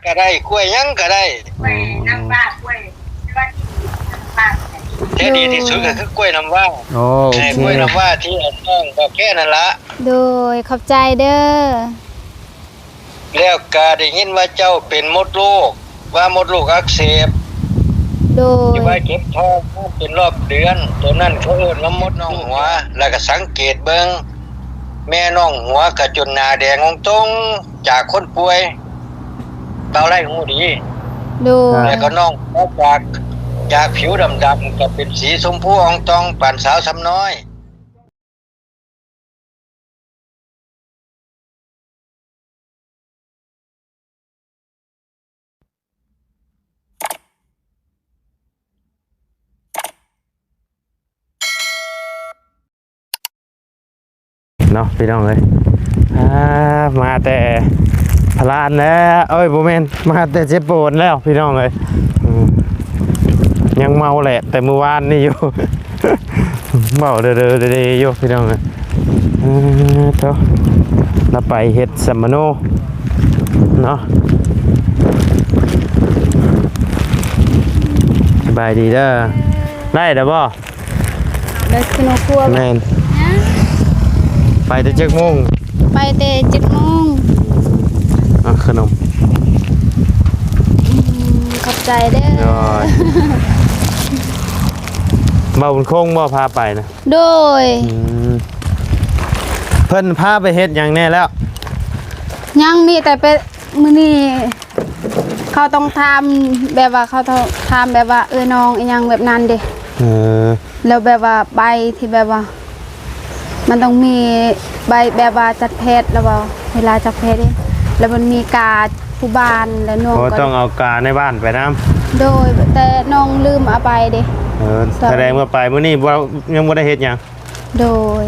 ກໍໄດ້ ກ້ວຍຫຍັງກໍໄດ້ ອໍ ແຕ່ດີທີ່ສຸດກໍຄືກ້ວຍນ້ຳວ້າ. ໂອ້ ໂອເຄ ກ້ວຍນ້ຳວ້າທີ່ນ້ອງບອກແກນັ້ນລະ. ໂດຍ ຂອບໃຈເດີ. ແລ້ວກະໄດ້ຍິນວ່າເຈົ້າເປັນມົດລູກ ວ່າມົດລູກອັກເສບ ໂດຍ ທີ່ວ່າເຈັບທ້ອງເປັນຮອບເດືອນ ໂຕນັ້ນເຂົາເອີ້ນວ່າມົດນ້ອງຫົວ. ແລ້ວກະສັງເກດເບິ່ງ ແມ່ນ້ອງຫົວກະຈົນໜ້າແດງອອງຕົງຈາກຄົນປ່ວຍ ບ່າວໄລຮູ້ດີ. ໂດຍ ແລ້ວກໍນ້ອງຫົວຈາກ ຈາກຜິວດຳໆ ກໍເປັນສີຊົມພູອອງຕອງປານສາວຊຳນ້ອຍ. ເນາະພີ່ນ້ອງເອີຍ ອ່າ ມາແຕ່ພະລານແລ້ວ ເອີຍ ບໍ່ແມ່ນ ມາແຕ່ເຊໂປນແລ້ວພີ່ນ້ອງເອີຍ ອືມ ຍັງເມົາແຫຼະແຕ່ມື້ວານນີ້ຢູ່. ເວົ້າເດີໆ ຢູ່ພີ່ນ້ອງເອີຍ ເອີ ໂທ້ ລາວໄປເຮັດສຳມະໂນເນາະ. ສະບາຍດີເດີ ໄດ້ແລ້ວບໍ່? ໄດ້ຂະໜົມຄົວ ແມ່ນ ຍັງ ໄປແຕ່ຈັກໂມງ? ໄປແຕ່ເຈັດໂມງ. ອ່ະ ຂະໜົມ ອືມ ຂອບໃຈເດີ. ໂດຍ ບ່າວບຸນຄົງບໍ່ພາໄປນະ? ໂດຍ ອືມ ເພິ່ນພາໄປເຮັດຫຍັງແດ່ແລ້ວ? ຍັງ ມີແຕ່ໄປ ມື້ນີ້ເຂົາຕ້ອງຖາມ ແບບວ່າເຂົາຕ້ອງຖາມແບບວ່າເອື້ອຍນ້ອງອີ່ຫຍັງແບບນັ້ນເດ. ເອີ ແລ້ວແບບວ່າໃບທີ່ແບບວ່າ ມັນຕ້ອງມີໃບແບບວ່າຈັດແພດ ແລ້ວວ່າເວລາຈັດແພດເດ ແລ້ວມັນມີກາຜູ້ບ້ານ ແລ້ວນ້ອງ ໂອ້ ກໍຕ້ອງເອົາກາໃນບ້ານໄປນຳ. ໂດຍ ແຕ່ນ້ອງລືມເອົາໄປເດ. ເອີ ສະແດງວ່າໄປມື້ນີ້ບໍ່ ຍັງບໍ່ໄດ້ເຮັດຫຍັງ? ໂດຍ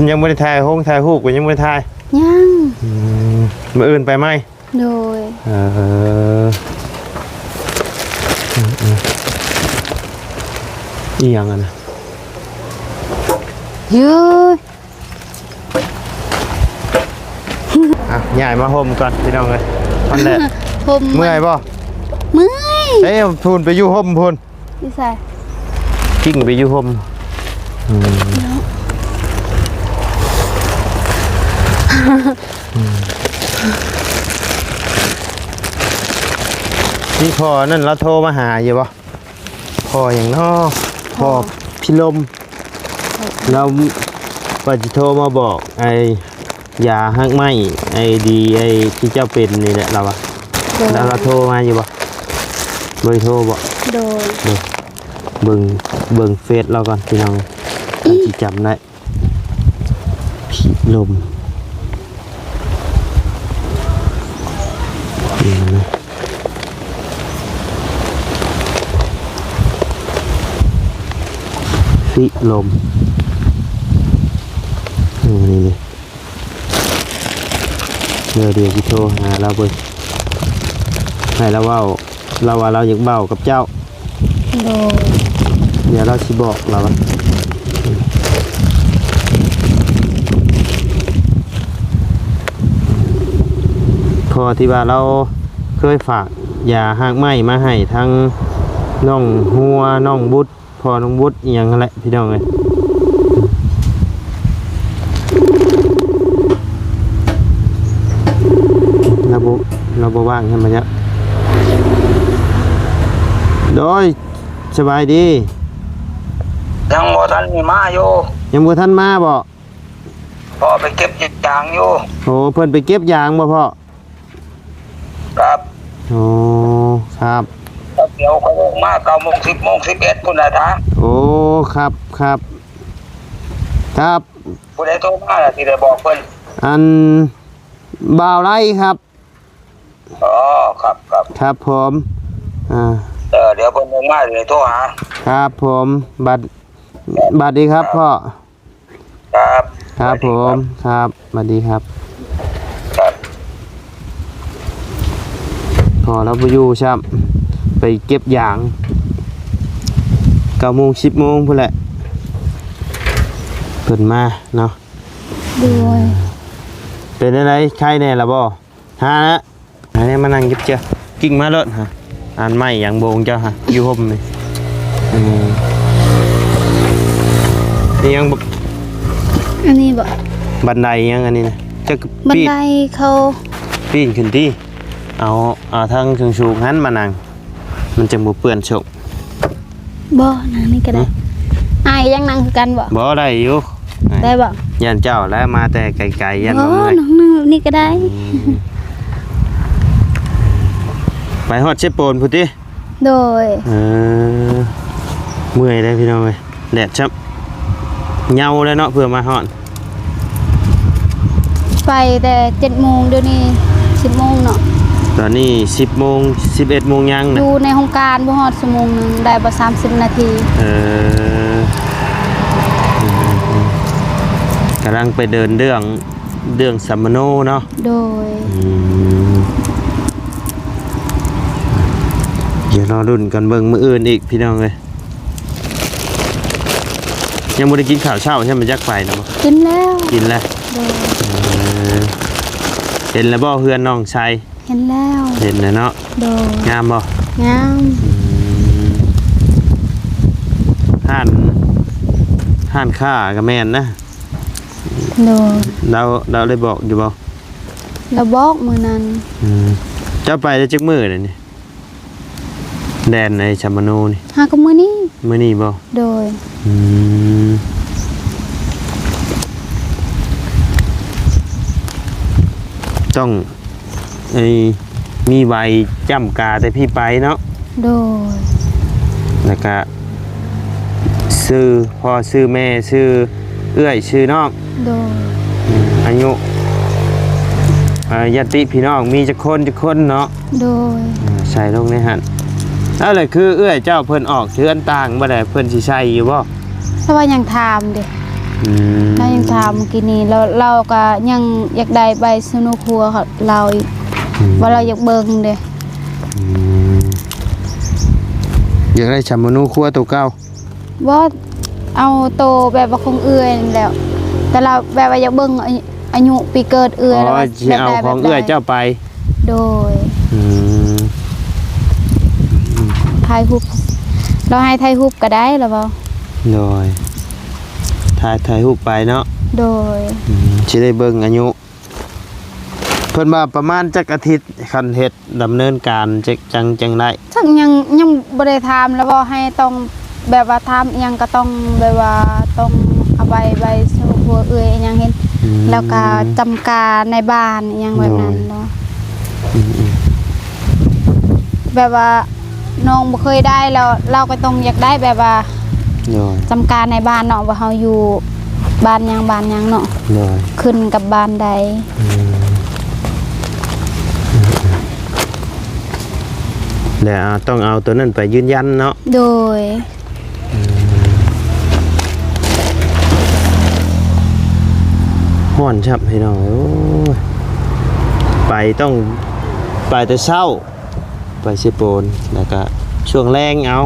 ຍັງບໍ່ໄດ້ຖ່າຍຮົງຖ່າຍຮູບ ກໍຍັງບໍ່ໄດ້ຖ່າຍ ຍັງ ອືມ ມື້ອື່ນໄປໃໝ່. ໂດຍ ເອີ ອີ່ຫຍັງຫັ້ນນະ? ເຮີ້ຍ ອ່ະ ຍ້າຍມາຮົ່ມກ່ອນພີ່ນ້ອງເອີຍ ມັນແດດ ຮົ່ມ ເມື່ອຍບໍ່? ເມື່ອຍ ເອີ ພຸ້ນໄປຢູ່ຮົ່ມພຸ້ນ. ຢູ່ໃສ? ກິ້ງໄປຢູ່ຮົ່ມ ອືມ ເນາະ ອືມ ມີພໍ່ນັ້ນລາວໂທມາຫາຢູ່ບໍ່? ພໍ່ຫຍັງເນາະ? ພໍ່ ພໍ່ພິລົມ ລາວວ່າຊິໂທມາບອກໄອ້ ຢາຮາກໄມ້ ໄອ້ດີ ໄອ້ທີ່ເຈົ້າເປັນນີ້ແຫຼະ ລາວວ່າ. ໂດຍ ແລ້ວລາວໂທມາຢູ່ບໍ່? ບໍ່ໄດ້ໂທບໍ່? ໂດຍ ເບິ່ງ ເບິ່ງເຟສລາວກ່ອນພີ່ນ້ອງ ອືມ ຊິຈຳໄດ້ ພິລົມ ນີ້ນະ ພິລົມ ນີ້ ນີ້ ນີ້. ເດີ ດຽວຊິໂທຫາລາວເບິ່ງ ໃຫ້ລາວເວົ້າ ລາວວ່າລາວຢາກເວົ້າກັບເຈົ້າ. ໂດຍ ດຽວລາວຊິບອກລາວວ່າ ເພາະທີ່ວ່າລາວເຄີຍຝາກຢາຮາກໄມ້ມາໃຫ້ທັງນ້ອງຫົວ ນ້ອງບຸດ ພໍ່ນ້ອງບຸດອີ່ຫຍັງຫັ້ນແຫຼະພີ່ນ້ອງເອີຍ ລາວບໍ່ ລາວບໍ່ວ່າງໃຫ້ມາຍະ ໂດຍ ສະບາຍດີ ຍັງບໍ່ທັນມາຢູ່ ຍັງບໍ່ທັນມາບໍ່? ພໍ່ໄປເກັບຢາງຢູ່ ໂອ້ ເພິ່ນໄປເກັບຢາງບໍ່ພໍ່? ຄັບ ໂອ້ ຄັບ ດຽວເຂົາອອກມາເກົ້າໂມງ ສິບໂມງ ສິບເອັດພຸ້ນລະທ່ານ ໂອ້ ຄັບ ຄັບ ຄັບ ຜູ້ໃດໂທມາລະຊິໄດ້ບອກເພິ່ນ ອັນ ບ່າວໄລຄັບ ອໍ ຄັບ ຄັບ ຄັບຜົມ ອ່າ ເອີ ດຽວເພິ່ນອອກມາຊິໂທຫາ ຄັບຜົມ ບັດ ບັດດີຄັບພໍ່. ຄັບ ຄັບຜົມ ຄັບ ສະຫວັດດີຄັບ ຄັບ ພໍ່ລາວບໍ່ຢູ່ຊ້ຳ ໄປເກັບຢາງ ເກົ້າໂມງ ສິບໂມງພຸ້ນແຫຼະ ເພິ່ນມາເນາະ ໂດຍ ເປັນຈັ່ງໃດ ໄຄແນ່ລະບໍ່? ຫາລະ ອັນນີ້ມານັ່ງເກັບເຈື່ອ ກິ້ງມາໂລດຮະ. ອັນໄມ້ຫຍັງໂບງເຈົ້າຮະ ຢູ່ຮົ່ມນີ້. ເອີ ອີຫຍັງບໍ່ ອັນນີ້ບໍ່ ບັນໄດຫຍັງອັນນີ້ນະ ເຈົ້າກໍ ບັນ ປີນ ໄດເຂົາ ປີນຂຶ້ນຕິ. ເອົາ ເອົາທາງສູງໆຫັ້ນມານັ່ງ ມັນຈັ່ງບໍ່ເປື້ອນໂຊກ. ບໍ່ ນັ່ງນີ້ກໍໄດ້. ຫຶ ອ້າຍຢາກນັ່ງຄືກັນບໍ່? ບໍ່ ໄດ້ຢູ່. ໄດ້ບໍ່? ຢ້ານເຈົ້າແຫຼະ ມາແຕ່ໄກໆ ຢ້ານ ບໍ່ ວ່າເມື່ອຍ. ນັ່ງ ນັ່ງແບບນີ້ກໍໄດ້. ອືມ ໄປຮອດເຊໂປນພຸ້ນຕິ? ໂດຍ. ເອີ ເມື່ອຍເດ້ພີ່ນ້ອງເອີຍ ແດດຊ້ຳ ເຫງົາແລ້ວເນາະ ເພື່ອມາຮອດ. ໄປແຕ່ເຈັດໂມງ ດຽວນີ້ສິບໂມງເນາະ. ຕອນນີ້ສິບໂມງ ສິບເອັດໂມງຍັງນະ. ຢູ່ໃນໂຮງການບໍ່ຮອດຊົ່ວໂມງໜຶ່ງ ໄດ້ບໍ່ສາມສິບນາທີ. ເອີ ກຳລັງໄປເດີນເລື່ອງ ເລື່ອງສຳມະໂນເນາະ. ໂດຍ. ອືມ ດຽວລໍລຸ້ນກັນເບິ່ງມື້ອື່ນອີກພີ່ນ້ອງເອີຍ. ຍັງບໍ່ໄດ້ກິນຂ້າວເຊົ້າໃຊ່ໄໝ? ຈັກໄປນະບໍ່? ກິນແລ້ວ. ກິນແລ້ວ. ໂດຍ. ເອີ ເຫັນແລ້ວບໍ່ເຮືອນນ້ອງໄຊ? ເຫັນແລ້ວ. ເຫັນແລ້ວເນາະ. ໂດຍ. ງາມບໍ່? ງາມ. ອືມ ຮ້ານ ຮ້ານຄ້າກໍແມ່ນນະ. ໂດຍ. ລາວ ລາວໄດ້ບອກຢູ່ບໍ່? ລາວບອກມື້ນັ້ນ. ອືມ ເຈົ້າໄປໄດ້ຈັກມື້ແລ້ວນີ້? ແດນໄອ້ສຳມະໂນນີ້ ຫາກໍມື້ນີ້. ມື້ນີ້ບໍ່? ໂດຍ. ອືມ ຕ້ອງ ໄອ້ ມີໃບຈ້ຳກາແຕ່ພີ້ໄປເນາະ. ໂດຍ. ແລ້ວກະຊື່ພໍ່ຊື່ແມ່ຊື່ເອື້ອຍຊື່ນ້ອງ. ໂດຍ. ອືມ ອາຍຸ ອ່າ ຍາດຕິພີ່ນ້ອງມີຈັກຄົນ ຈັກຄົນເນາະ? ໂດຍ. ອ່າ ໃສ່ລົງໃນຫັ້ນ. ເອົາ ແລ້ວຄືເອື້ອຍເຈົ້າເພິ່ນອອກເຮືອນຕ່າງບໍ່ໄດ້ ເພິ່ນຊິໃສ່ຢູ່ບໍ່? ແຕ່ວ່າຍັງຖາມເດ້. ອືມ ລາວຍັງຖາມມື້ກີ້ນີ້ ລາວ ລາວກໍຍັງຢາກໄດ້ໃບສຳມະໂນຄົວລາວອີກ. ອືມ ວ່າລາວຢາກເບິ່ງເດ້. ອືມ ຢາກໄດ້ສຳມະໂນຄົວໂຕເກົ່າ? ບໍ່ ເອົາໂຕແບບວ່າຂອງເອື້ອຍນັ້ນແຫຼະ ແຕ່ລາວແບບວ່າຢາກເບິ່ງອາຍຸ ອາຍຸປີເກີດເອື້ອຍ. ອໍ ລາວວ່າຊິເອົາຂອງເອື້ອຍເຈົ້າໄປ. ໂດຍ. ອືມ ຖ່າຍຮູບ ລາວໃຫ້ຖ່າຍຮູບກໍໄດ້ລາວເວົ້າ. ໂດຍ. ຖ່າຍ ຖ່າຍຮູບໄປເນາະ. ໂດຍ. ອືມ ຊິໄດ້ເບິ່ງອາຍຸ ເພິ່ນວ່າປະມານຈັກອາທິດ ຄັນເຮັດດຳເນີນການ ຈັ່ງ ຈັ່ງ ຈັ່ງໄດ້? ຈັກ ຍັງ ຍັງບໍ່ໄດ້ຖາມລາວ ເວົ້າໃຫ້ຕ້ອງແບບວ່າຖາມອີ່ຫຍັງກໍຕ້ອງແບບວ່າຕ້ອງເອົາໃບ ໃບສຳມະໂນຄົວເອື້ອຍອີ່ຫຍັງເຫັນ. ອືມ ແລ້ວກໍຈຳການາຍບ້ານອີ່ຫຍັງແບບນັ້ນເນາະ. ໂດຍ. ອືມໆ ແບບວ່າ ນ້ອງບໍ່ເຄີຍໄດ້ ແລ້ວລາວກໍຕ້ອງຢາກໄດ້ແບບວ່າ ໂດຍ ຈຳການາຍບ້ານເນາະ ວ່າເຮົາຢູ່ບ້ານຫຍັງ ບ້ານຫຍັງເນາະ. ໂດຍ. ຂຶ້ນກັບບ້ານໃດ. ອືມ ແລ້ວຕ້ອງເອົາໂຕນັ້ນໄປຢືນຢັນເນາະ. ໂດຍ. ອືມ ຮ້ອນຊ້ຳພີ່ນ້ອງເອີຍ. ໂອ້ຍ ໄປຕ້ອງໄປແຕ່ເຊົ້າ ໄປເຊໂປນ ແລ້ວກະຊ່ວງແລງເອົາ.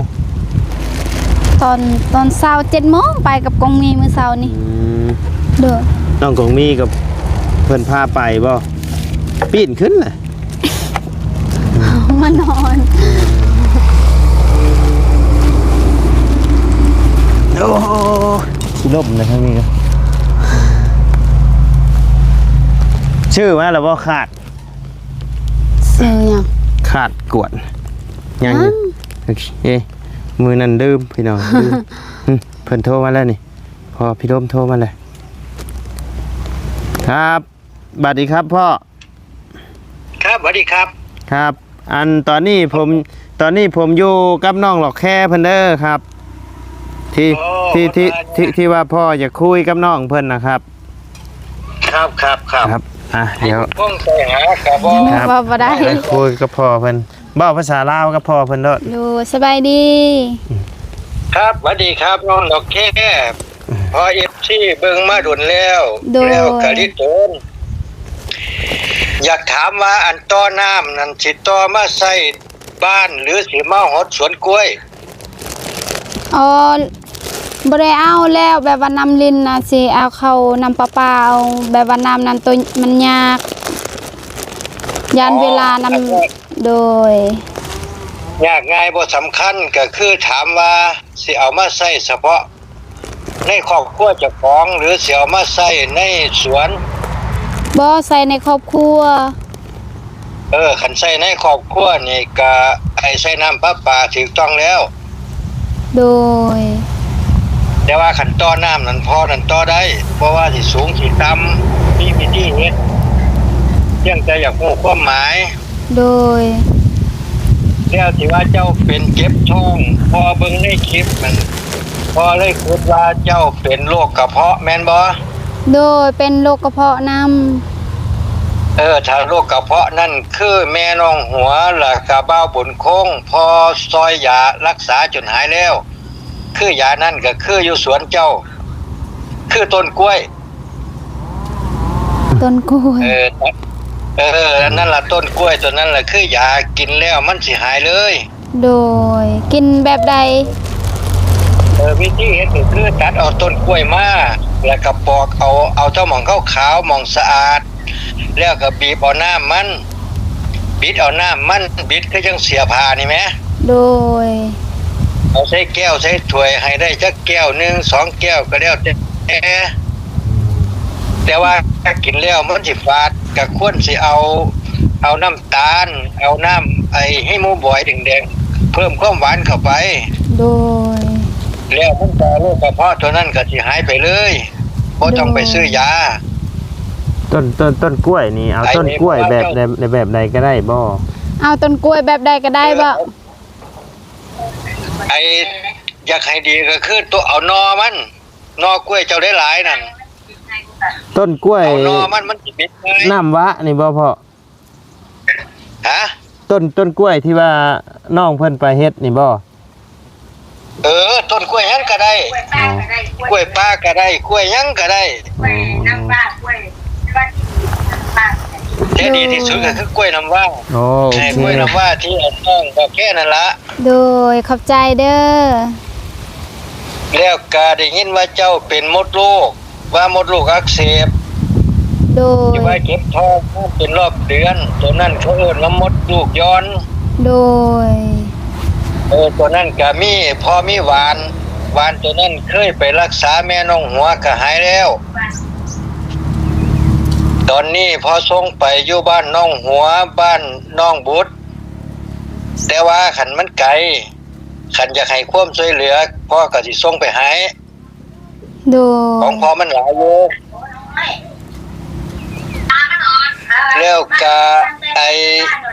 ຕອນ ຕອນເຊົ້າເຈັດໂມງ ໄປກັບກົງມີມື້ເຊົ້ານີ້. ອືມ ໂດຍ. ນ້ອງກົງມີກັບເພິ່ນພາໄປບໍ່? ປີນຂຶ້ນນະ ມານອນ. ໂອ້ ຊິລົ້ມໃນທາງນີ້ນະ. ຊື້ມາແລ້ວບໍ່? ຂາດ ຊື້ຫຍັງ? ຂາດກວດ ຍັງຢູ່. ເອີ ມື້ນັ້ນລືມພີ່ນ້ອງ ລືມ. ເພິ່ນໂທມາແລ້ວນີ້ ພໍ່ພີ່ລົມໂທມາແລ້ວ. ຄັບ ສະຫວັດດີຄັບພໍ່. ຄັບ ສະຫວັດດີຄັບ. ຄັບ ອັນຕອນນີ້ຜົມ ຕອນນີ້ຜົມຢູ່ກັບນ້ອງຫຼອກແຄເພິ່ນເດີຄັບ ທີ່ ໂອ້ ທີ່ ທີ່ ທີ່ ທີ່ວ່າພໍ່ຢາກຄຸຍກັບນ້ອງເພິ່ນນະຄັບ. ຄັບ ຄັບ ຄັບ ຄັບ. ອ່ະ ດຽວ ໃຫ້ຜົມໂທໄປຫາກໍບໍ່ ຄັບ ເວົ້າບໍ່ໄດ້ ໄປຄຸຍກັບພໍ່ເພິ່ນ ເວົ້າພາສາລາວກັບພໍ່ເພິ່ນໂລດ. ໂດຍ ສະບາຍດີ. ຄັບ ສະຫວັດດີຄັບ ນ້ອງດອກແຄ. ພໍ່ເອັຟຊີເບິ່ງມາດົນແລ້ວ. ໂດຍ. ແລ້ວກະລິໂຕນ ຢາກຖາມວ່າອັນຕໍ່ນ້ຳນັ້ນ ຊິຕໍ່ມາໃສ່ບ້ານ ຫຼື ຊິມາຮອດສວນກ້ວຍ? ອໍ ບໍ່ໄດ້ເອົາແລ້ວ ແບບວ່ານ້ຳລິນນະ ຊິເອົາເຂົ້ານ້ຳປະປາເອົາ ແບບວ່ານ້ຳນັ້ນໂຕມັນຍາກ. ຢ້ານເວລານຳ. ອໍ ໂດຍ ຍາກງ່າຍບໍ່ສຳຄັນ ກໍຄືຖາມວ່າຊິເອົາມາໃຊ້ສະເພາະໃນຄອບຄົວເຈົ້າຂອງ ຫຼື ຊິເອົາມາໃຊ້ໃນສວນ? ບໍ່ ໃຊ້ໃນຄອບຄົວ. ເອີ ຄັນໃຊ້ໃນຄອບຄົວນີ້ກະໃຫ້ໃຊ້ນ້ຳປະປາຖືກຕ້ອງແລ້ວ. ໂດຍ ແຕ່ວ່າຄັນຕໍ່ນ້ຳນັ້ນ ພໍນັ້ນຕໍ່ໄດ້ ບໍ່ວ່າຊິສູງຊິຕ່ຳ ມີວິທີເຮັດ ພຽງແຕ່ຢາກຮູ້ຄວາມໝາຍ. ໂດຍ ແລ້ວທີ່ວ່າເຈົ້າເປັນເຈັບທ້ອງ ພໍເບິ່ງໃນຄລິບນັ້ນ ພໍເລີຍຄິດວ່າເຈົ້າເປັນໂລກກະເພາະແມ່ນບໍ່? ໂດຍ ເປັນໂລກກະເພາະນຳ. ເອີ ຖ້າໂລກກະເພາະນັ້ນ ຄືແມ່ນ້ອງຫົວ ແລ້ວກະບ່າວບຸນຄົງ ພໍຊ່ອຍຢາລັກສາຈົນຫາຍແລ້ວ ຄືຢານັ້ນກໍຄືຢູ່ສວນເຈົ້າ ຄືຕົ້ນກ້ວຍ. ຕົ້ນກ້ວຍ ເອີ ເອີ ອັນນັ້ນລະ ຕົ້ນກ້ວຍຕົວນັ້ນລະ ຄືຢາ ກິນແລ້ວມັນຊິຫາຍເລີຍ. ໂດຍ ກິນແບບໃດ? ເອີ ວິທີເຮັດກໍຄືຕັດເອົາຕົ້ນກ້ວຍມາ ແລ້ວກໍປອກເອົາ ເອົາແຕ່ໝ່ອງຂາວໆ ໝ່ອງສະອາດ ແລ້ວກໍບີບເອົານ້ຳມັນ ບິດເອົານ້ຳມັນ ບິດຄືຈັ່ງເສຍຜ້ານີ້ແໝ. ໂດຍ ເອົາໃສ່ແກ້ວໃສ່ຖ້ວຍ ໃຫ້ໄດ້ຈັກແກ້ວໜຶ່ງສອງແກ້ວກໍແລ້ວແຕ່ ແຕ່ວ່າຖ້າກິນແລ້ວມັນຊິຝາດ ກໍຄວນຊິເອົາ ເອົານ້ຳຕານ ເອົານ້ຳໄອ້ຮີໂມບອຍແດງໆ ເພີ່ມຄວາມຫວານເຂົ້າໄປ. ໂດຍ ແລ້ວມັນກໍ ໂລກກະເພາະຕົວນັ້ນກໍຊິຫາຍໄປເລີຍ ບໍ່ຕ້ອງໄປຊື້ຢາ. ໂດຍ ຕົ້ນ ຕົ້ນ ຕົ້ນກ້ວຍນີ້ ເອົາຕົ້ນກ້ວຍແບບໃດ ແບບໃດກໍໄດ້ບໍ່? ເອົາຕົ້ນກ້ວຍແບບໃດກໍໄດ້ບໍ່? ໄອ້ ຢາກໃຫ້ດີກໍຄືໂຕເອົາໜໍ່ມັນ ໜໍ່ກ້ວຍເຈົ້າຫຼາຍໆນັ້ນ ຕົ້ນກ້ວຍ ເອົາໜໍ່ມັນ ມັນຊິເປັນໄງ ນ້ຳວະນີ້ບໍ່ພໍ່? ຮະ? ຕົ້ນ ຕົ້ນກ້ວຍທີ່ວ່ານ້ອງເພິ່ນໄປເຮັດນີ້ບໍ່? ເອີ ຕົ້ນກ້ວຍຫຍັງກໍໄດ້ ອໍ ກ້ວຍປ່າກໍໄດ້ ກ້ວຍຫຍັງກໍໄດ້ ອໍ ແຕ່ດີທີ່ສຸດກໍຄືກ້ວຍນ້ຳວ້າ. ໂອເຄ ກ້ວຍນ້ຳວ້າທີ່ນ້ອງບອກແຄ່ນັ້ນລະ. ໂດຍ ຂອບໃຈເດີ. ແລ້ວກະໄດ້ຍິນວ່າເຈົ້າເປັນມົດລູກ ວ່າມົດລູກອັກເສບ ໂດຍ ທີ່ວ່າເຈັບທ້ອງເປັນຮອບເດືອນ ໂຕນັ້ນເຂົາເອີ້ນວ່າມົດລູກຍ້ອນ. ໂດຍ ເອີ ໂຕນັ້ນກະມີ ພໍມີຫວານ ຫວານໂຕນັ້ນເຄີຍໄປລັກສາແມ່ນ້ອງຫົວກະຫາຍແລ້ວ. ຕອນນີ້ພໍສົ່ງໄປຢູ່ບ້ານນ້ອງຫົວ ບ້ານນ້ອງບຸດ ແຕ່ວ່າຄັນມັນໄກ ຄັນຢາກໃຫ້ຄວາມຊ່ວຍເຫຼືອ ພໍ່ກໍຊິສົ່ງໄປໃຫ້. ໂດຍ ຂອງພໍ່ມັນຫຼາຍຢູ່. ແລ້ວກະໄອ້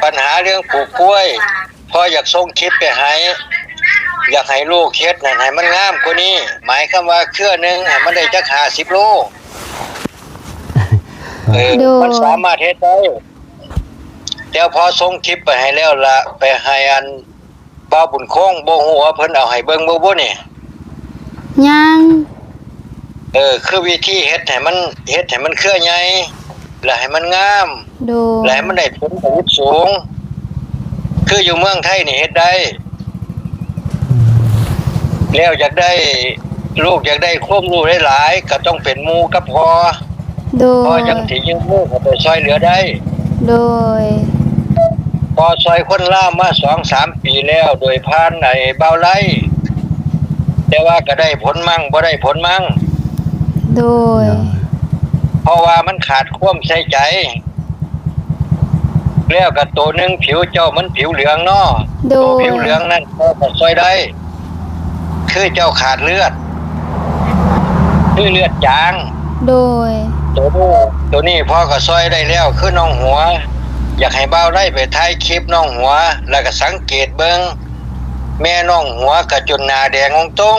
ບັນຫາເລື່ອງປູກກ້ວຍ ພໍ່ຢາກສົ່ງຄລິບໄປໃຫ້ ຢາກໃຫ້ລູກເຮັດນັ້ນໃຫ້ມັນງາມກວ່ານີ້ ໝາຍຄວາມວ່າເຄືອໜຶ່ງໃຫ້ມັນໄດ້ຈັກຫ້າສິບໂລ. ເອີ ໂດຍ ມັນສາມາດເຮັດໄດ້. ແຕ່ພໍສົ່ງຄລິບໄປໃຫ້ແລ້ວລະ ໄປໃຫ້ອັນ ບ່າວບຸນຄົງ ບໍ່ຮູ້ວ່າເພິ່ນເອົາໃຫ້ເບິ່ງບໍ່ບຸນີ້? ຍັງ. ເອີ ຄືວິທີເຮັດໃຫ້ມັນ ເຮັດໃຫ້ມັນເຄືອໃຫຍ່ ແລະໃຫ້ມັນງາມ ໂດຍ ແລະໃຫ້ມັນໄດ້ຜົນຜະລິດສູງ ຄືຢູ່ເມືອງໄທນີ້ເຮັດໄດ້. ແລ້ວຢາກໄດ້ ລູກຢາກໄດ້ຄວາມຮູ້ຫຼາຍໆ ກໍຕ້ອງເປັນໝູ່ກັບພໍ່. ໂດຍ ພໍ່ຈັ່ງຊິຍື່ນມືເຂົ້າໄປຊ່ອຍເຫຼືອໄດ້. ໂດຍ ພໍ່ຊ່ອຍຄົນລາວມາສອງສາມປີແລ້ວ ໂດຍຜ່ານໄອ້ບ່າວໄລ ແຕ່ວ່າກໍໄດ້ຜົນມັ່ງ ບໍ່ໄດ້ຜົນມັ່ງ. ໂດຍ ເພາະວ່າມັນຂາດຄວາມໃສ່ໃຈ. ແລ້ວກໍໂຕໜຶ່ງຜິວເຈົ້າມັນຜິວເຫຼືອງເນາະ. ໂດຍ ໂຕຜິວເຫຼືອງນັ້ນ ພໍ່ກໍຊ່ອຍໄດ້ ຄືເຈົ້າຂາດເລືອດ ຄືເລືອດຈາງ. ໂດຍ ໂຕນີ້ ໂຕນີ້ພໍ່ກໍຊ່ອຍໄດ້ແລ້ວ ຄືນ້ອງຫົວ ຢາກໃຫ້ບ່າວໄລໄປຖ່າຍຄລິບນ້ອງຫົວ ແລ້ວກໍສັງເກດເບິ່ງ ແມ່ນ້ອງຫົວກໍຈົນໜ້າແດງອອງຕົງ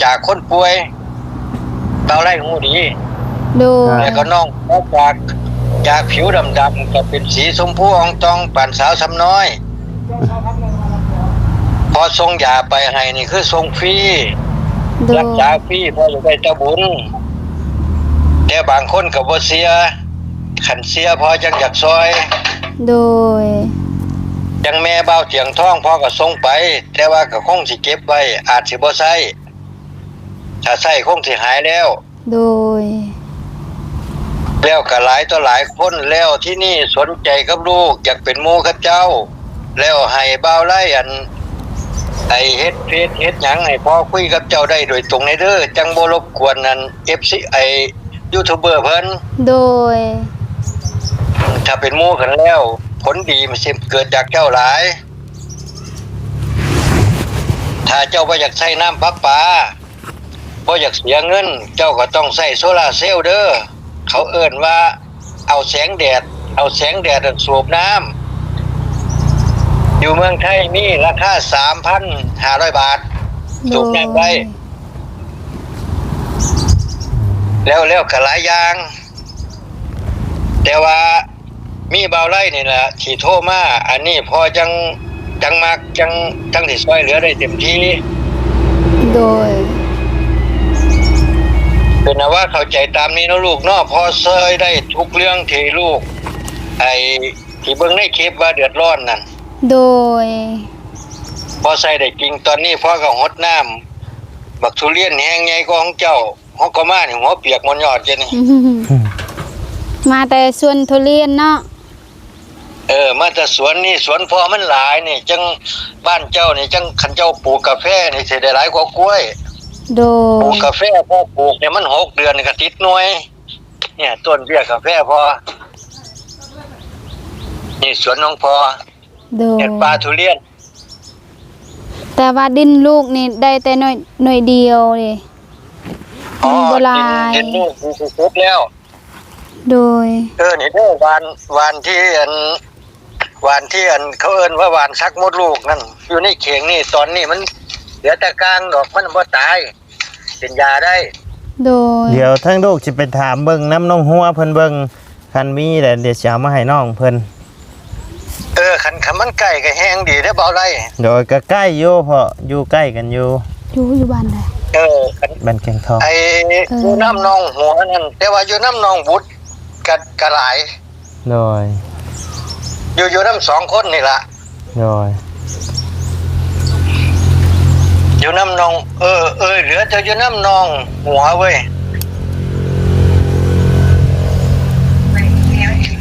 ຈາກຄົນປ່ວຍ. ບ່າວໄລຮູ້ດີ. ໂດຍ ແລ້ວກໍນ້ອງ ຈາກ ຈາກຜິວດຳໆ ກໍເປັນສີຊົມພູອ່ອງຕ່ອງປານສາວຊຳນ້ອຍ. ພໍສົ່ງຢາໄປໃຫ້ນີ້ຄືສົ່ງຟຣີ ໂດຍ ລັກສາຟຣີ ພໍຢາກໄດ້ແຕ່ບຸນ. ແຕ່ບາງຄົນກໍບໍ່ເຊື່ອ ຄັນເຊື່ອພໍຈັ່ງຢາກຊ່ອຍ. ໂດຍ ຈັ່ງແມ່ບ່າວຕຽງທອງ ພໍກໍສົ່ງໄປ ແຕ່ວ່າກໍຄົງຊິເກັບໄວ້ ອາດຊິບໍ່ໃຊ້. ຖ້າໃຊ້ຄົງຊິຫາຍແລ້ວ. ໂດຍ ແລ້ວກໍຫຼາຍຕໍ່ຫຼາຍຄົນແລ້ວ ທີ່ນີ້ສົນໃຈກັບລູກ ຢາກເປັນໝູ່ກັບເຈົ້າ ແລ້ວໃຫ້ບ່າວໄລ ອັນ ໄອ້ເຮັດເຟສເຮັດຫຍັງໃຫ້ພໍ່ຄຸຍກັບເຈົ້າໄດ້ໂດຍຕົງແດ່ເດີ ຈັ່ງບໍ່ລົບກວນອັນເອັຟຊີ ໄອ້ຢູທູບເບີເພິ່ນ. ໂດຍ ຖ້າເປັນໝູ່ກັນແລ້ວ ຜົນດີມັນຊິເກີດຈາກເຈົ້າຫຼາຍ. ຖ້າເຈົ້າບໍ່ຢາກໃຊ້ນ້ຳປະປາ ບໍ່ຢາກເສຍເງິນ ເຈົ້າກໍຕ້ອງໃຊ້ໂຊລາເຊວເດີ. ເຂົາເອີ້ນວ່າເອົາແສງແດດ ເອົາແສງແດດນັ້ນສູບນ້ຳ. ຢູ່ເມືອງໄທມີລາຄາສາມພັນຫ້າຮ້ອຍບາດ ໂດຍ ສູບນ້ຳໄດ້ ແລ້ວ ແລ້ວກໍຫຼາຍຢ່າງ ແຕ່ວ່າ ມີບ່າວໄລນີ້ລະທີ່ໂທມາ ອັນນີ້ພໍ່ຈັ່ງ ຈັ່ງມັກ ຈັ່ງ ຈັ່ງຊິຊ່ອຍເຫຼືອໄດ້ເຕັມທີ່. ໂດຍ ເປັນວ່າເຂົ້າໃຈຕາມນີ້ເນາະລູກເນາະ ພໍ່ຊ່ອຍໄດ້ທຸກເລື່ອງທີ່ລູກ ໄອ້ ທີ່ເບິ່ງໃນຄລິບວ່າເດືອດຮ້ອນນັ້ນ. ໂດຍ ພໍ່ໃຊ້ໄດ້ຈິງ ຕອນນີ້ພໍ່ກໍຫົດນ້ຳບັກທຸລຽນແຮງໃຫຍ່ກວ່າຂອງເຈົ້າ. ຮອກກໍມານີ້ຫົວປຽກໝົດຍອດເດນີ້. ມາແຕ່ສວນທຸລຽນເນາະ. ເອີ ມາແຕ່ສວນນີ້ ສວນພໍ່ມັນຫຼາຍນີ້ ຈັ່ງບ້ານເຈົ້ານີ້ ຈັ່ງຄັນເຈົ້າປູກກາແຟນີ້ຊິໄດ້ຫຼາຍກວ່າກ້ວຍ. ໂດຍ ປູກກາແຟ ພໍປູກນີ້ມັນຫົກເດືອນກໍຕິດໜ່ວຍ. ເນີ້ຍ ຕົ້ນເບ້ຍກາແຟພໍ່ ນີ້ສວນຂອງພໍ່. ໂດຍ ເຮັດປ່າທຸລຽນ ແຕ່ວ່າດິນລູກນີ້ໄດ້ແຕ່ໜ່ວຍ ໜ່ວຍດຽວເດ້. ອໍ ມັນບໍ່ຫຼາຍ ດິນ ດິນລູກດີທີ່ສຸດແລ້ວ. ໂດຍ ເອີ ນີ້ເດີ ຫວ່ານ ຫວ່ານທີ່ອັນ ຫວ່ານທີ່ອັນ ເຂົາເອີ້ນວ່າຫວ່ານສັກມົດລູກນັ້ນ ຢູ່ໃນເຂງນີ້ ຕອນນີ້ມັນເຫຼືອແຕ່ກາງດອກ ມັນບໍ່ຕາຍ. ເປັນຢາໄດ້. ໂດຍ ດຽວທາງລູກຊິໄປຖາມເບິ່ງນຳນ້ອງຫົວເພິ່ນເບິ່ງ ຄັນມີແລ້ວດຽວຊິເອົາມາໃຫ້ນ້ອງເພິ່ນ. ເອີ ຄັນ ຄັນມັນໃກ້ກໍແຮງດີເດີບ່າວໄລ. ໂດຍ ກໍໃກ້ຢູ່ ເພາະຢູ່ໃກ້ກັນຢູ່. ຢູ່ ຢູ່ບ້ານໃດ? ເອີ ບ້ານແກງທອງ. ໄອ້ ເອີ ຢູ່ນຳນ້ອງຫົວນັ້ນ ແຕ່ວ່າຢູ່ນຳນ້ອງບຸດ ກະ ກະຫຼາຍ. ໂດຍ ຢູ່ ຢູ່ນຳສອງຄົນນີ້ລະ. ໂດຍ ຢູ່ນຳນ້ອງ ເອີ ເອີ ເຫຼືອແຕ່ຢູ່ນຳນ້ອງຫົວເວີຍ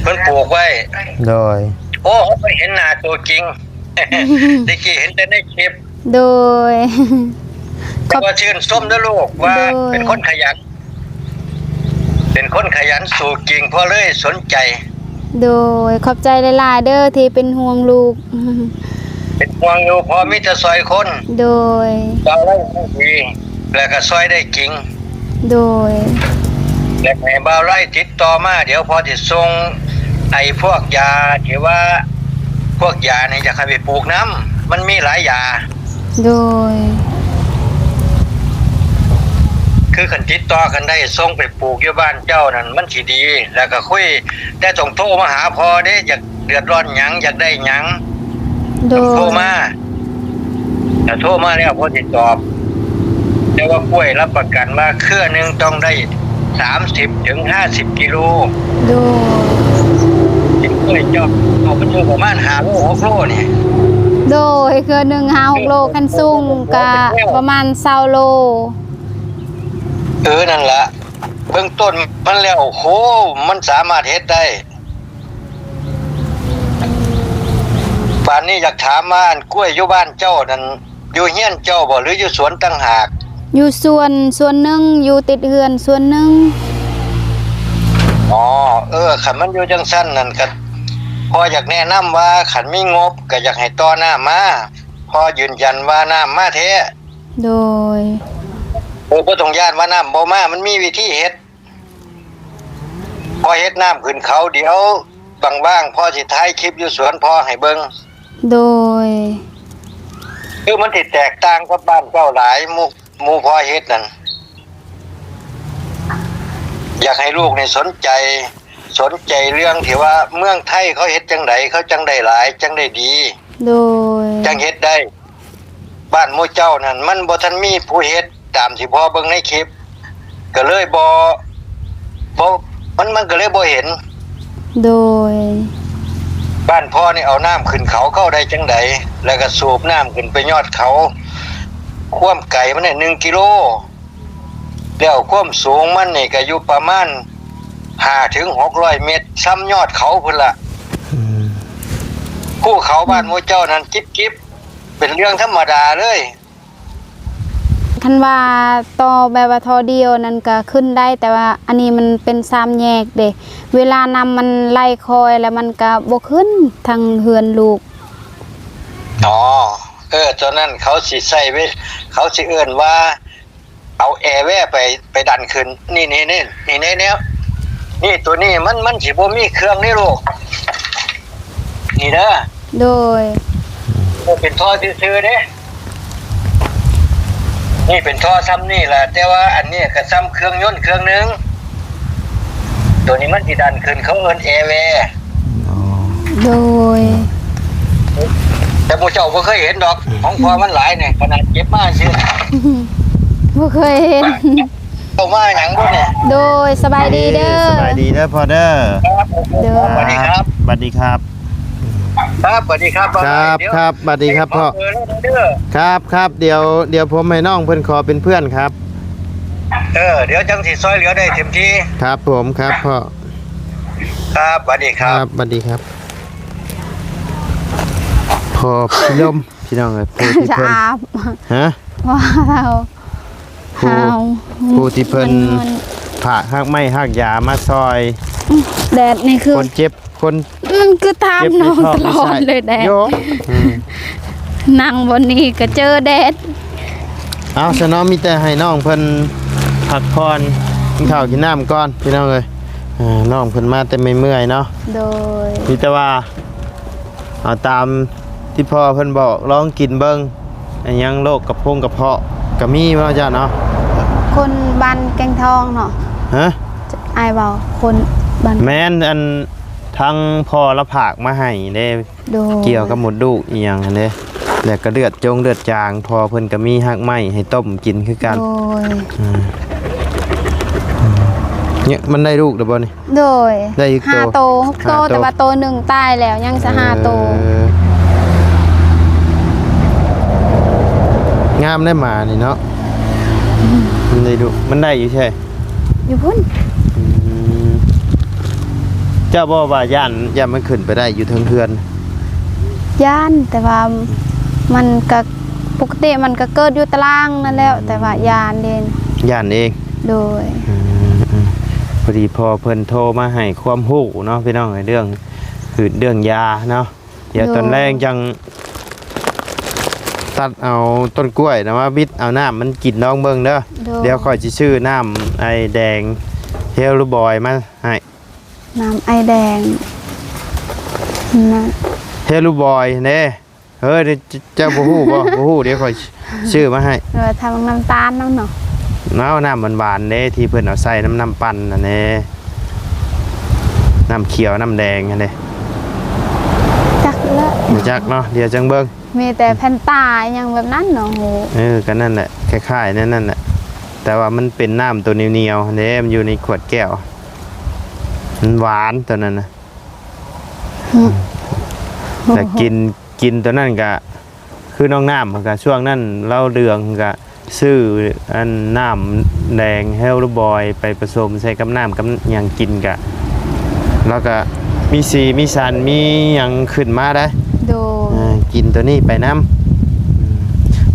ເພິ່ນປູກໄວ້. ໂດຍ ໂອ້ ເຮົາໄປເຫັນໜ້າຕົວຈິງ ແຕ່ກີ້ເຫັນແຕ່ໃນຄລິບ. ໂດຍ ແຕ່ວ່າຊື່ນຊົມເດີລູກ ວ່າ ໂດຍ ເປັນຄົນຂະຫຍັນ ເປັນຄົນຂະຫຍັນສູ້ກິງ ພໍ່ເລີຍສົນໃຈ. ໂດຍ ຂອບໃຈຫຼາຍໆເດີທີ່ເປັນຫ່ວງລູກ. ເປັນຫ່ວງຢູ່ ພໍ່ມີແຕ່ຊ່ອຍຄົນ. ໂດຍ ບ່າວໄລຮູ້ດີ ແລ້ວກໍຊ່ອຍໄດ້ຈິງ. ໂດຍ ແລ້ວໃຫ້ບ່າວໄລຕິດຕໍ່ມາ ດຽວພໍ່ຊິສົ່ງໄອ້ພວກຢາທີ່ວ່າ ພວກຢານີ້ຢາກໃຫ້ໄປປູກນຳ ມັນມີຫຼາຍຢາ. ໂດຍ ຄືຄັນຕິດຕໍ່ກັນໄດ້ ສົ່ງໄປປູກຢູ່ບ້ານເຈົ້ານັ້ນ ມັນຊິດີ ແລ້ວກໍຄຸຍ ແຕ່ຕ້ອງໂທມາຫາພໍ່ເດ້ ຢາກເດືອດຮ້ອນຫຍັງ ຢາກໄດ້ຫຍັງ. ໂດຍ ຕ້ອງໂທມາ ຖ້າໂທມາແລ້ວ ພໍ່ຊິຕອບ. ແຕ່ວ່າກ້ວຍຮັບປະກັນວ່າເຄືອໜຶ່ງຕ້ອງໄດ້ສາມສິບເຖິງຫ້າສິບກິໂລ. ໂດຍ ເປັນກ້ວຍເຈົ້າ ເອົາໄປຢູ່ປະມານຫ້າໂລ ຫົກໂລນີ້. ໂດຍ ເຄືອໜຶ່ງຫ້າຫົກໂລ ຄັນສູງກະປະມານຊາວໂລ. ເອີ ນັ້ນລະ ເບິ່ງຕົ້ນມັນແລ້ວ ໂອ້ໂຫ ມັນສາມາດເຮັດໄດ້. ບາດນີ້ຢາກຖາມວ່າ ອັນກ້ວຍຢູ່ບ້ານເຈົ້ານັ້ນ ຢູ່ເຮືອນເຈົ້າບໍ່ ຫຼືຢູ່ສວນຕ່າງຫາກ? ຢູ່ສວນສ່ວນໜຶ່ງ ຢູ່ຕິດເຮືອນສ່ວນໜຶ່ງ. ອໍ ເອີ ຄັນມັນຢູ່ຈັ່ງຊັ້ນນັ້ນ ກະ ພໍ່ຢາກແນະນຳວ່າ ຄັນມີງົບກະຢາກໃຫ້ຕໍ່ນ້ຳມາ ພໍ່ຢືນຢັນວ່ານ້ຳມາແທ້. ໂດຍ ເອີ ບໍ່ຕ້ອງຢ້ານວ່ານ້ຳບໍ່ມາ ມັນມີວິທີເຮັດ. ພໍເຮັດນ້ຳຂຶ້ນເຂົາ ດຽວວ່າງໆ ພໍຊິຖ່າຍຄລິບຢູ່ສວນພໍ່ໃຫ້ເບິ່ງ. ໂດຍ ຄືມັນຊິແຕກຕ່າງກັບບ້ານເຈົ້າຫຼາຍ ໝູ່ ໝູ່ພໍ່ເຮັດນັ້ນ. ຢາກໃຫ້ລູກນີ້ສົນໃຈ ສົນໃຈເລື່ອງທີ່ວ່າເມືອງໄທເຂົາເຮັດຈັ່ງໃດ ເຂົາຈັ່ງໄດ້ຫຼາຍ ຈັ່ງໄດ້ດີ. ໂດຍ ຈັ່ງເຮັດໄດ້. ບ້ານໝູ່ເຈົ້ານັ້ນ ມັນບໍ່ທັນມີຜູ້ເຮັດຕາມທີ່ພໍ່ເບິ່ງໃນຄລິບ ກໍເລີຍບໍ່ ບໍ່ ມັນ ມັນກໍເລີຍບໍ່ເຫັນ. ໂດຍ ບ້ານພໍ່ນີ້ເອົານ້ຳຂຶ້ນເຂົາ ເຂົາໄດ້ຈັ່ງໃດ? ແລ້ວກໍສູບນ້ຳຂຶ້ນໄປຍອດເຂົາ ຄວາມໄກມັນນີ້ໜຶ່ງກິໂລ ແລ້ວຄວາມສູງມັນນີ້ກໍຢູ່ປະມານ ຫ້າເຖິງຫົກຮ້ອຍເມັດ ຊ່ຳຍອດເຂົາພຸ້ນລະ. ອືມ ພູເຂົາບ້ານໝູ່ເຈົ້ານັ້ນຈິບໆ ເປັນເລື່ອງທຳມະດາເລີຍ. ຄັນວ່າຕໍ່ແບບວ່າທໍ່ດຽວນັ້ນກະຂຶ້ນໄດ້ ແຕ່ວ່າອັນນີ້ມັນເປັນສາມແຍກເດ້ ເວລານ້ຳມັນໄຫຼຄ່ອຍແລ້ວມັນກະບໍ່ຂຶ້ນທາງເຮືອນລູກ. ອໍ ເອີ ຕົວນັ້ນເຂົາຊິໃຊ້ເວ ເຂົາຊິເອີ້ນວ່າ ເອົາແອແວໄປ ໄປດັນຂຶ້ນ ນີ້ ນີ້ ນີ້ ນີ້ແນວ ນີ້ ຕົວນີ້ມັນ ມັນຊິບໍ່ມີເຄື່ອງໃນໂລກ ນີ້ເດີ. ໂດຍ ເປັນທໍ່ຊື່ໆເດ້ ນີ້ເປັນທໍ່ຊ່ຳນີ້ລະ ແຕ່ວ່າອັນນີ້ກະຊ່ຳເຄື່ອງຍົນເຄື່ອງໜຶ່ງ ຕົວນີ້ມັນຊິດັນຂຶ້ນ ເຂົາເອີ້ນແອແວ. ອໍ ໂດຍ ແຕ່ໝູ່ເຈົ້າບໍ່ເຄີຍເຫັນດອກ ຂອງພໍ່ມັນຫຼາຍນີ້ ຂະໜາດເກັບມາຊື່ ບໍ່ເຄີຍເຫັນ. ເຈົ້າມາຫຍັງບໍ່ນີ້? ໂດຍ ສະບາຍດີເດີ. ສະບາຍດີເດີພໍ່ເດີ. ໂດຍ ສະຫວັດດີຄັບ ສະຫວັດດີຄັບ. ຄັບ ສະຫວັດດີຄັບ ຄັບ ສະຫວັດດີຄັບພໍ່. ຄັບ ດຽວ ຄັບ ຄັບ ດຽວ ດຽວຜົມໃຫ້ນ້ອງເພິ່ນຂໍເປັນເພື່ອນຄັບ. ເອີ ດຽວຈັ່ງຊິຊ່ອຍເຫຼືອໄດ້ເຕັມທີ່. ຄັບຜົມ ຄັບພໍ່. ຄັບ ສະຫວັດດີຄັບ ສະຫວັດດີຄັບ. ພໍ່ພິລົມ ພີ່ນ້ອງເອີຍ ຜູ້ທີ່ເພິ່ນ ຮະ? ວ່າເຮົາ ຜູ້ ຜູ້ທີ່ເພິ່ນ ມັນ ຝາກຮາກໄມ້ຮາກຢາມາຊ່ອຍ ອືມ ແດດນີ້ຄື ຄົນເຈັບ ຄົນ ມັນຄືຖາມນ້ອງຕະຫຼອດເລີຍແດດ. ໂຍ ອືມ ນັ່ງບ່ອນນີ້ກະເຈີແດດ. ເອົາຊະເນາະ ມີແຕ່ໃຫ້ນ້ອງເພິ່ນພັກຜ່ອນ ກິນເຂົ້າກິນນ້ຳກ່ອນ ພີ່ນ້ອງເອີຍ. ເອີ ນ້ອງເພິ່ນມາແຕ່ເມື່ອຍໆເນາະ. ໂດຍ ມີແຕ່ວ່າ ເອົາຕາມທີ່ພໍ່ເພິ່ນບອກ ລອງກິນເບິ່ງ. ອັນຫຍັງໂລກກະພົງກະເພາະກະມີເນາະ ເຈົ້າເນາະ. ຄົນບ້ານແກ້ງທອງເນາະ. ຮະ? ອ້າຍເວົ້າ ຄົນບ້ານ ແມ່ນ ອັນ ທາງພໍ່ລະຝາກມາໃຫ້ເດ້. ໂດຍ ກ່ຽວກັບມົດລູກອີ່ຫຍັງຫັ້ນເດ້ ແລ້ວກະເລືອດຈົງເລືອດຈາງ ພໍ່ເພິ່ນກະມີຮາກໄມ້ໃຫ້ຕົ້ມກິນຄືກັນ. ໂດຍ ອືມ ນີ້ມັນໄດ້ລູກແລ້ວບໍ່ນີ້? ໂດຍ ໄດ້ອີກໂຕ ຫ້າໂຕ ຫົກໂຕ ຫ້າໂຕ ແຕ່ວ່າໂຕໜຶ່ງຕາຍແລ້ວ ຍັງຊະຫ້າໂຕ. ເອີ ງາມໄດ໋ໝານີ້ເນາະ. ອືມ ມັນໄດ້ດຸ ມັນໄດ້ຢູ່ໃສ? ຢູ່ພຸ້ນ. ອືມ ເຈົ້າບໍ່ວ່າຢ້ານ ຢ້ານມັນຂຶ້ນໄປໄດ້ຢູ່ເທິງເຮືອນ? ຢ້ານ ແຕ່ວ່າມັນກະ ປົກກະຕິມັນກະເກີດຢູ່ຕາລ່າງນັ້ນແຫຼະ ອືມ ແຕ່ວ່າຢ້ານເດ້. ຢ້ານເອງ. ໂດຍ ອືມ ພໍດີພໍ່ເພິ່ນໂທມາໃຫ້ຄວາມຮູ້ເນາະ ພີ່ນ້ອງເອີຍ ເລື່ອງພືດເລື່ອງຢາເນາະ. ດຽວຕອນແລງຈັ່ງຕັດເອົາຕົ້ນກ້ວຍນະມາບິດເອົານ້ຳມັນກິນລອງເບິ່ງເດີ. ໂດຍ ດຽວຂ້ອຍຊິຊື້ນ້ຳໄອ້ແດງເຮລບອຍມາໃຫ້. ນ້ຳໄອ້ແດງນະ ເຮລບອຍເດ້. ເອີ ເຈົ້າບໍ່ຮູ້ບໍ່? ບໍ່ຮູ້ ດຽວຂ້ອຍຊື້ມາໃຫ້. ເອີ ທຳນ້ຳຕານນຳເນາະ. ເອົານ້ຳຫວານໆເດ້ ທີ່ເພິ່ນເອົາໃສ່ນຳນ້ຳປັ່ນຫັ້ນເດ້ ນ້ຳຂຽວນ້ຳແດງຫັ້ນເດ້. ຈັກແລ້ວ ບໍ່ຈັກເນາະ ດຽວຈັ່ງເບິ່ງ. ມີແຕ່ແຟນຕາຫຍັງແບບນັ້ນເນາະ ຮູ້. ເອີ ກະນັ້ນແຫຼະ ຄ້າຍໆແນວນັ້ນແຫຼະ ແຕ່ວ່າມັນເປັນນ້ຳໂຕໜຽວໆຫັ້ນເດ້ ມັນຢູ່ໃນຂວດແກ້ວ ມັນຫວານໂຕນັ້ນນະ. ອືມ ແຕ່ກິນ ກິນໂຕນັ້ນກະ ຄືນ້ອງນ້ຳ ກະຊ່ວງນັ້ນລາວເຫຼືອງ ກະຊື້ອັນນ້ຳແດງເຮລບອຍໄປປະສົມໃສ່ກັບນ້ຳກັບຫຍັງກິນ ກະລາວກະມີສີມີສັນ ມີຫຍັງຂຶ້ນມາໄດ໋. ໂດຍ ເອີ ກິນໂຕນີ້ໄປນຳ. ອືມ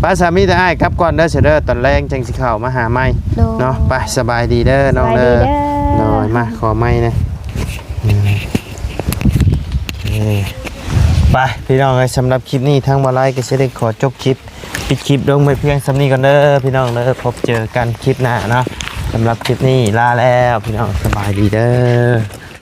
ໄປ ສາມີແຕ່ອ້າຍກັບກ່ອນເດີ ສະເດີ ຕອນແລງຈັ່ງຊິເຂົ້າມາຫາໃໝ່. ໂດຍ ເນາະ ໄປ ສະບາຍດີເດີນ້ອງເດີ. ສະບາຍດີເດີ. ໂດຍ ມາຂໍໃໝ່ແດ່. ອືມ ເອີ ໄປ ພີ່ນ້ອງເອີຍ ສຳລັບຄລິບນີ້ທາງບ່າວໄລກະຊິໄດ້ຂໍຈົບຄລິບ ປິດຄລິບລົງໄປພຽງສ່ຳນີ້ກ່ອນເດີ ພີ່ນ້ອງເດີ. ພົບເຈີກັນຄລິບໜ້າເນາະ. ສຳລັບຄລິບນີ້ລາແລ້ວ ພີ່ນ້ອງ ສະບາຍດີເດີ.